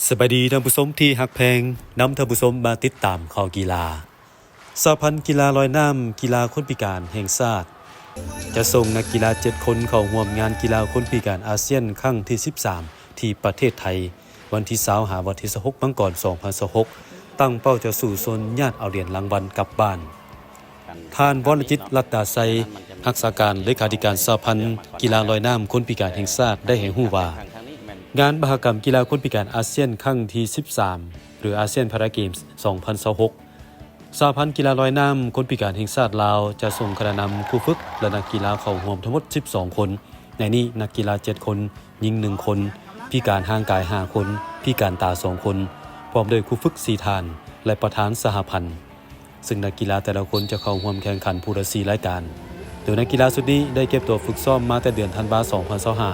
ສະບາຍດີທ່ານຜູ້ຊົມທີ່ຮັກແພງ, ນຳທ່ານຜູ້ຊົມມາຕິດຕາມຂ່າວກິລາ. ສະຫະພັນກິລາລອຍນ້ຳ ກິລາຄົນພິການແຫ່ງຊາດ ຈະສົ່ງນັກກິລາເຈັດຄົນເຂົ້າຮ່ວມງານກິລາຄົນພິການອາຊຽນຄັ້ງທີສິບສາມ ທີ່ປະເທດໄທ ວັນທີຊາວ ຫາວັນທີຊາວຫົກ ມັງກອນ ສອງພັນຊາວຫົກ ຕັ້ງເປົ້າຈະສູ້ຊົນຍາດເອົາຫຼຽນລາງວັນກັບບ້ານ. ທ່ານ ວໍລະຈິດ ລັດຕາໄຊ ຮັກສາການເລຂາທິການສະຫະພັນກິລາລອຍນ້ຳຄົນພິການແຫ່ງຊາດ ໄດ້ໃຫ້ຮູ້ວ່າ ງານມະຫະກຳກິລາຄົນພິການອາຊຽນຄັ້ງທີສິບສາມ ຫຼື ອາຊຽນພາຣາເກມສອງພັນຊາວຫົກ ສະຫະພັນກິລາລອຍນ້ຳຄົນພິການແຫ່ງຊາດລາວ ຈະສົ່ງຄະນະນຳ, ຄູຝຶກ ແລະ ນັກກິລາເຂົ້າຮ່ວມທັງໝົດສິບສອງຄົນ. ໃນນີ້ນັກກິລາເຈັດຄົນ, ຍິງໜຶ່ງຄົນ, ພິການຮ່າງກາຍຫ້າຄົນ, ພິການຕາສອງຄົນ, ພ້ອມດ້ວຍຄູຝຶກສີ່ທ່ານ ແລະ ປະທານສະຫະພັນ. ເຊິ່ງນັກກິລາແຕ່ລະຄົນຈະເຂົ້າຮ່ວມແຂ່ງຂັນຜູ້ລະສີ່ລາຍການ, ໂດຍນັກກິລາຊຸດນີ້ໄດ້ເກັບຕົວຝຶກຊ້ອມມາແຕ່ເດືອນທັນວາ ສອງພັນຊາວຫ້າ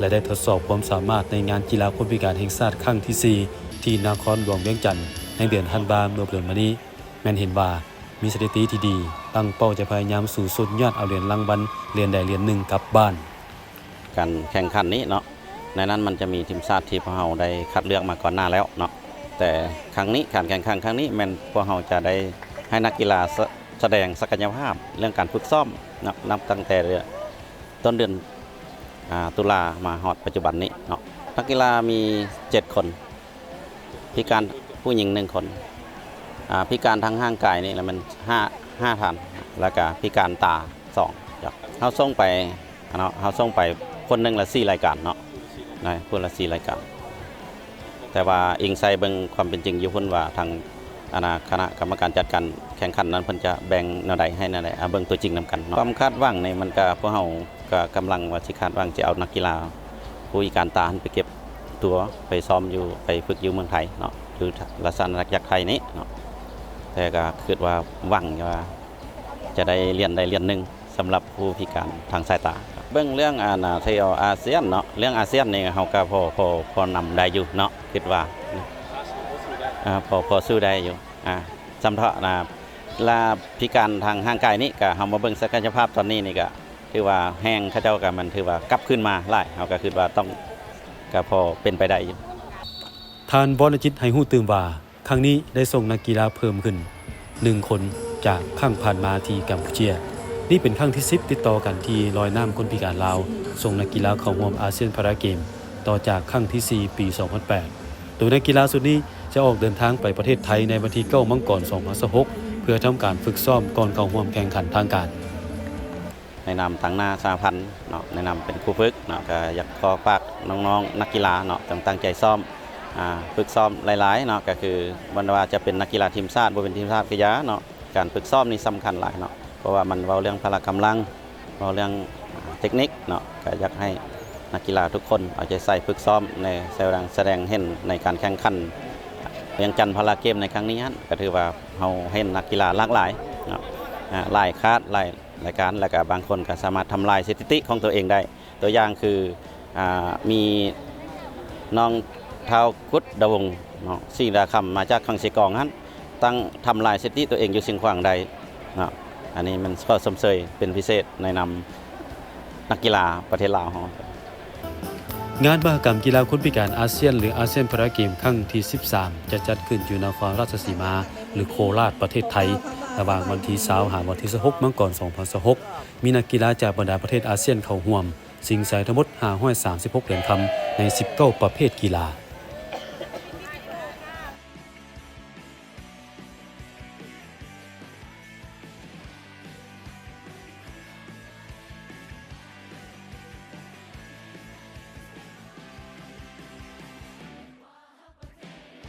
ແລະ ໄດ້ທົດສອບຄວາມສາມາດໃນງານກິລາຄົນພິການແຫ່ງຊາດຄັ້ງທີສີ່ ທີ່ນະຄອນຫຼວງວຽງຈັນ ໃນເດືອນທັນວາເມື່ອເດືອນມານີ້, ແມ່ນເຫັນວ່າມີສະຖິຕິທີ່ດີ, ຕັ້ງເປົ້າຈະພະຍາຍາມສູ້ຊົນຍາດເອົາຫຼຽນລາງວັນຫຼຽນໃດຫຼຽນໜຶ່ງກັບບ້ານ. ການແຂ່ງຂັນນີ້ເນາະ ໃນນັ້ນມັນຈະມີທີມຊາດທີ່ພວກເຮົາໄດ້ຄັດເລືອກມາກ່ອນໜ້າແລ້ວເນາະ, ແຕ່ຄັ້ງນີ້ ການແຂ່ງຂັນຄັ້ງນີ້ແມ່ນພວກເຮົາຈະໄດ້ໃຫ້ນັກກິລາສະ ສະແດງສັກກະຍະພາບເລື່ອງການຝຶກຊ້ອມເນາະ, ນັບຕັ້ງແຕ່ຕົ້ນເດືອນ ອ່າ ຕຸລາມາຮອດປັດຈຸບັນນີ້ເນາະ. ນັກກິລາມີເຈັດຄົນ, ພິການຜູ້ຍິງໜຶ່ງຄົນ, ອ່າ ພິການທາງຮ່າງກາຍນີ້ລະແມ່ນຫ້າ ຫ້າທ່ານ, ແລ້ວກະພິການຕາສອງ. ເຮົາສົ່ງໄປ ເນາະ ເຮົາສົ່ງໄປຄົນໜຶ່ງລະສີ່ລາຍການເນາະ, ນະ ຄົນລະສີ່ລາຍການ. ແຕ່ວ່າອີງໃສ່ເບິ່ງຄວາມເປັນຈິງຢູ່ພຸ້ນວ່າທາງ ອັນນະ ຄະນະກຳມະການຈັດການແຂ່ງຂັນນັ້ນ ເພິ່ນຈະແບ່ງແນວໃດໃຫ້ແນວໃດ, ເອົາເບິ່ງຕົວຈິງນຳກັນເນາະ. ຄວາມຄາດຫວັງນີ້ ມັນກະ ພວກເຮົາກະກຳລັງວ່າຊິຄາດຫວັງຊິເອົານັກກິລາຜູ້ພິການຕາຫັ້ນໄປເກັບຕົວ ໄປຊ້ອມຢູ່ ໄປຝຶກຢູ່ເມືອງໄທເນາະ, ຢູ່ລາຊະອານາຈັກໄທນີ້ເນາະ. ແຕ່ກະຄິດວ່າຫວັງວ່າຈະໄດ້ຫຼຽນໃດຫຼຽນໜຶ່ງ ສຳລັບຜູ້ພິການທາງສາຍຕາ. ເບິ່ງເລື່ອງ ອັນນະ ທີ່ອາຊຽນເນາະ, ເລື່ອງອາຊຽນນີ້ເຮົາກະພໍ ພໍ ພໍນຳໄດ້ຢູ່ເນາະ, ຄິດວ່າ ອ່າ ພໍ ພໍສູ້ໄດ້ຢູ່. ອ່າ ສຳເພາະນະ ລະພິການທາງຮ່າງກາຍນີ້ ກະເຮົາມາເບິ່ງສັກກະຍະພາບຕອນນີ້ນີ້ ກະຖືວ່າແຮງເຂົາເຈົ້າກະ ມັນຖືວ່າກັບຄືນມາຫຼາຍ, ເຮົາກະຄິດວ່າຕ້ອງ ກະພໍເປັນໄປໄດ້ຢູ່. ທ່ານ ວໍລະຈິດ ໃຫ້ຮູ້ຕື່ມວ່າ ຄັ້ງນີ້ໄດ້ສົ່ງນັກກິລາເພີ່ມຂຶ້ນໜຶ່ງຄົນຈາກຄັ້ງຜ່ານມາທີ່ກຳປູເຈຍ. ນີ້ເປັນຄັ້ງທີສິບຕິດຕໍ່ກັນທີ່ລອຍນ້ຳຄົນພິການລາວສົ່ງນັກກິລາເຂົ້າຮ່ວມອາຊຽນພາຣາເກມ ຕໍ່ຈາກຄັ້ງທີສີ່ ປີສອງພັນແປດ, ໂດຍນັກກິລາຊຸດນີ້ຈະອອກເດີນທາງໄປປະເທດໄທໃນວັນທີເກົ້າ ມັງກອນ ສອງພັນຊາວຫົກ ເພື່ອທຳການຝຶກຊ້ອມກ່ອນເຂົ້າຮ່ວມແຂ່ງຂັນທາງການ. ໃນນາມຕາງໜ້າສະຫະພັນເນາະ, ໃນນາມເປັນຄູຝຶກເນາະ, ກະຢາກຂໍຝາກນ້ອງໆນັກກິລາເນາະ ຈົ່ງຕັ້ງໃຈຊ້ອມ ອາ ຝຶກຊ້ອມຫຼາຍໆເນາະ, ກະຄືບໍ່ວ່າຈະເປັນນັກກິລາທີມຊາດ ບໍ່ເປັນທີມຊາດກະຢ່າເນາະ, ການຝຶກຊ້ອມນີ້ສຳຄັນຫຼາຍເນາະ, ເພາະວ່າມັນເວົ້າເລື່ອງພະລະກຳລັງ ເວົ້າເລື່ອງເຕັກນິກເນາະ, ກະຢາກໃຫ້ນັກກິລາທຸກຄົນເອົາໃຈໃສ່ຝຶກຊ້ອມ ໃນສະແດງ ສະແດງເຫັນໃນການແຂ່ງຂັນວຽງຈັນພາຣາເກມໃນຄັ້ງນີ້ຫັ້ນ, ກະຖືວ່າເຮົາເຫັນນັກກິລາຫຼາກຫຼາຍເນາະ, ອາ ຫຼາຍຄາດ ຫຼາຍ ລາຍການ ແລ້ວກະບາງຄົນກະສາມາດທຳລາຍສະຖິຕິຂອງຕົວເອງໄດ້. ຕົວຢ່າງຄື ອາ ມີນ້ອງທ້າວກຸດດາວົງເນາະ ສີດາຄຳ ມາຈາກຄັງເຊກອງຫັ້ນ ຕັ້ງ ທຳລາຍສະຖິຕິຕົວເອງຢູ່ຊຽງຂວາງໄດ້ເນາະ. ອັນນີ້ມັນຂໍຊົມເຊີຍເປັນພິເສດໃນນາມນັກກິລາປະເທດລາວເຮົາ. ງານມະຫະກຳກິລາຄົນພິການອາຊຽນ ຫຼື ອາຊຽນພາຣາເກມ ຄັ້ງທີສິບສາມ ຈະຈັດຂຶ້ນຢູ່ນະຄອນລາຊະສີມາ ຫຼື ໂຄລາດ ປະເທດໄທ ລະຫວ່າງວັນທີຊາວ ຫາວັນທີຊາວຫົກ ມັງກອນ ສອງພັນຊາວຫົກ. ມີນັກກິລາຈາກບັນດາປະເທດອາຊຽນເຂົ້າຮ່ວມ, ຊິງໄຊທັງໝົດຫ້າຮ້ອຍສາມສິບຫົກຫຼຽນຄຳໃນສິບເກົ້າປະເພດກິລາ.